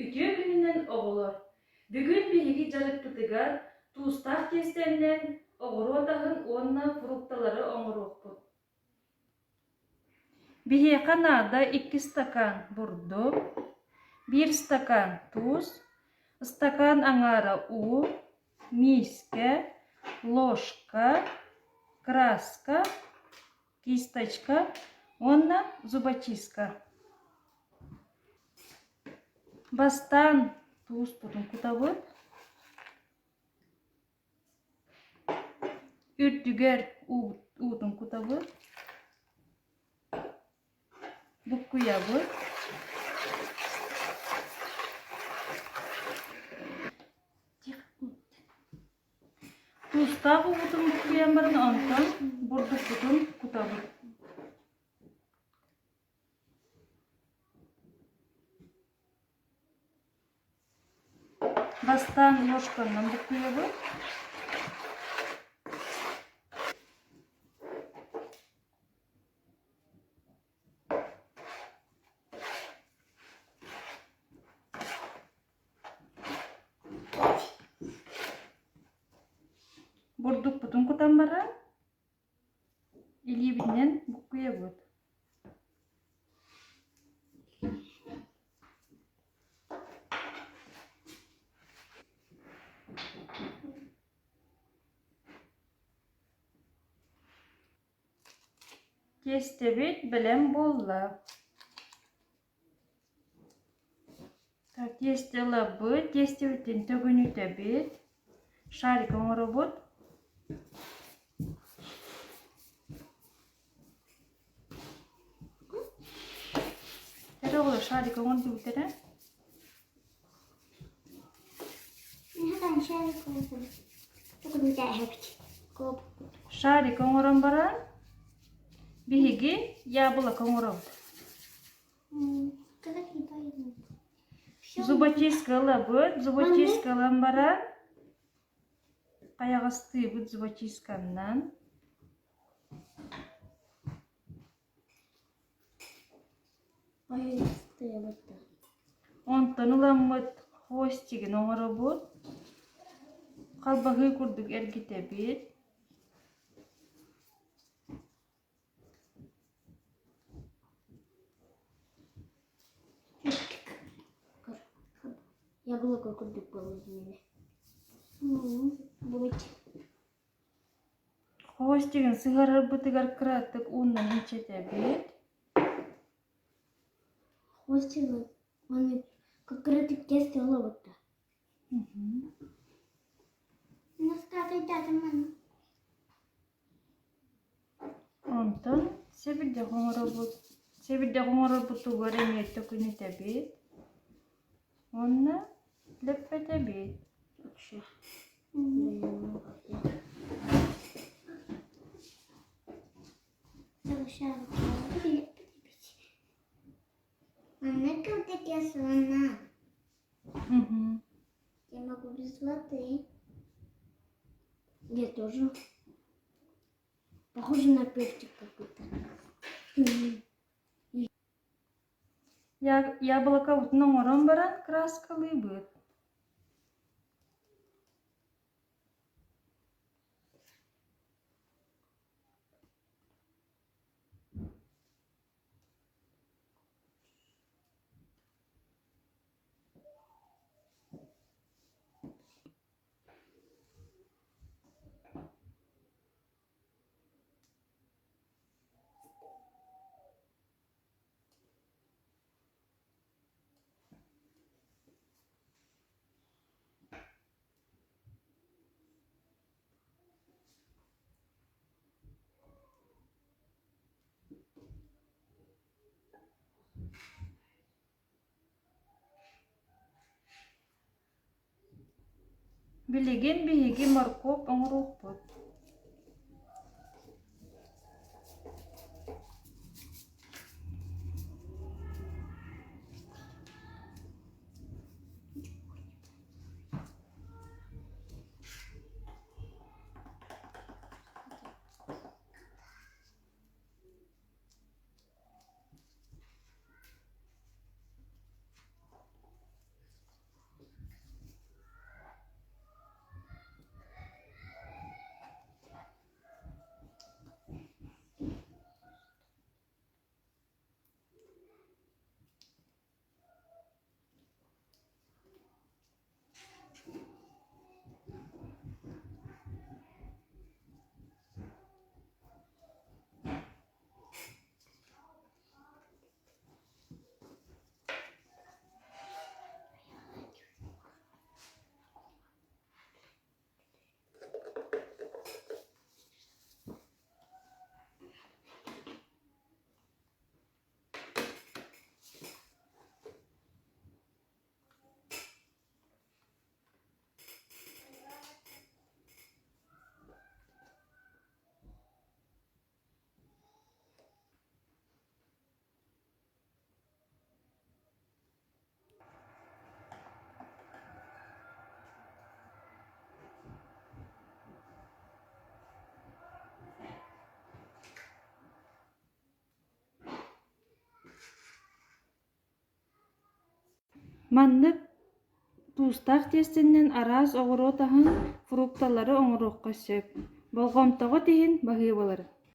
Үтүө күнүнэн оҕолор! Бүгүн биһиги дьарыкпытыгар туустаах тиэстэннэн оҕуруот аһын уонна фрукталары оҥоруохпут. Биһиэхэ наада икки стакан бурдук, биир стакан туус, ыстакаан аҥаара уу, миискэ, ложка, краска, кисточка уонна зубочистка. Бастаан тууспутун кутабыт, үрдүгэр уутун кутабыт, буккуйабыт. Туустаах уутун буккуйан баран онтон бурдукпутун кутабыт. Бастаан ложканан буккуйабыт. Бурдукпутун кутан баран илиибитинэн буккуйабыт. Тиэстэбит бэлэм буолла. Так, тиэстэ ылабыт, тиэстэбитин төгүнүтэбит, шарик оҥоробут. Эрэ оҕолор шарик оҥордубут эрэ. Шарик оҥорон баран, биһиги яблоко оҥоробут. Зубочистка ылабыт, зубочистка ылан баран, хайаҕастыыбыт зубочистканнан. Онтон ыламмыт хвостигын оҥоробут, халбаһыы курдук эргитэбит. Яблоко курдук буолла диэнэ. Будет. Хвостигын сыһарарбытыгар кыратык ууннан инчэтэбит. Хвостигы он как кыратык тесто ылабытта. Онтон сэбирдэх оҥоробут. Сэбирдэх оҥорорбутугар эмиэ төкүнүтэбит уонна лэппэтэбит. Мгм. Я могу без воды. Я тоже. Похоже на перчик какой-то. Яблокобутун оҥорон баран краскалыыбыт. Билигин биһиги моркуоп оҥоруохпут. Маннык туустаах тиэстэнэн араас оҕуруот аһын, фрукталары оҥоруохха сөп. Болҕомтоҕут иһин баһыыбаларын.